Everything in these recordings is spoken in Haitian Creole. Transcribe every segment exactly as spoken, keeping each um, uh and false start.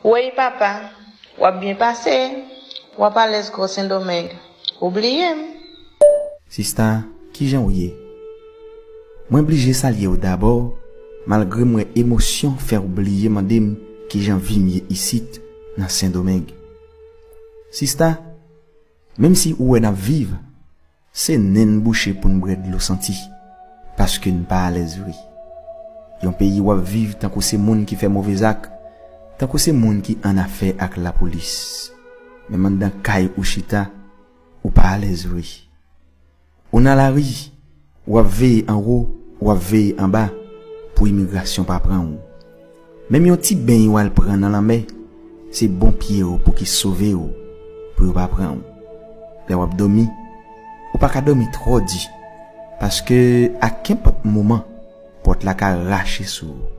Wey papa, w ap byen pase, w ap alèz kò Sendomeng. Ou bliye m. Sista, kijan w ye? Mwen blije salye w dabò, malgre m wè emosyon fè w bliye mande m kijan vi m ye isit nan Sendomeng. Sista, menm si ou wè n ap viv, se nen n bouche pou n bwè dlo santi, paske n pa alèz vre. Yon peyi w ap viv tankou se moun ki fè move zak, tankou se moun ki annafè ak lapolis. Menm anndan kay ou chita, ou pa alèz vre. Ou nan lari, w ap veye anwo, w ap veye anba pou imigrasyon pa pran w. Menm yon ti beny w al pran nan lanmè, se bon pye w pou ki sove w pou yo pa pran w. Lè w ap dòmi, ou pa ka dòmi twò di, paske a kenpòt moman, pòt la ka rache sou ou.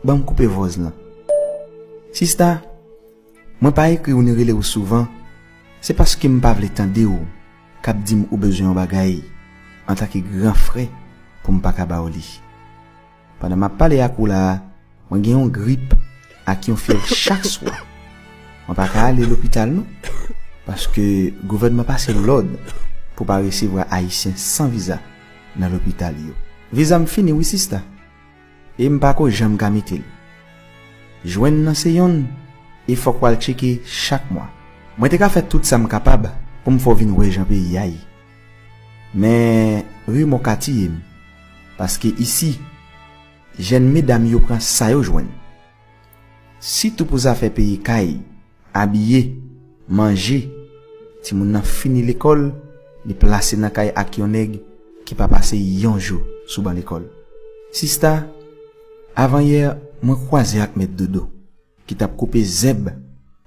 Ban m koupe vòz lan. Sista, mwen pa ekri w ni rele w souvan, se paske m pa vle tande w k ap di m ou bezwen yon bagay antanke gran frè pou m pa ka ba w li. Pandan m ap pale ak ou la a, mwen gen yon grip ak yon fyèv chak swa. Mwen pa ka ale lopital non, paske gouvènman pase lòd pou pa resevwa Ayisyen san viza nan lopital yo. Viza m fini wi sista, e m pa ko janm ka mete l. Jwenn nan se yonn, e fòk w al tcheke chak mwa. Mwen te ka fè tout sa m kapab pou m fè w vin wè jan peyi a ye. Men rimò ka tiye m, paske isi, jèn medam yo pran sa yo jwenn. Sitou pou zafè peye kay, abiye, manje. Timoun nan fini lekòl, li plase nan kay ak yon nèg ki pa pase yon jou sou ban lekòl. Sista, avanyè, mwen kwaze ak mèt Dodo, ki t ap koupe zèb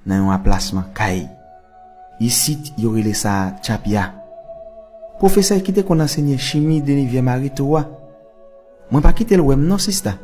nan yon aplasman kay. Isit, yo rele sa tchapya. Pwofesè ki te konn ansenye chimi de nevyèm a reto a, mwen pa kite l wè m non, sista.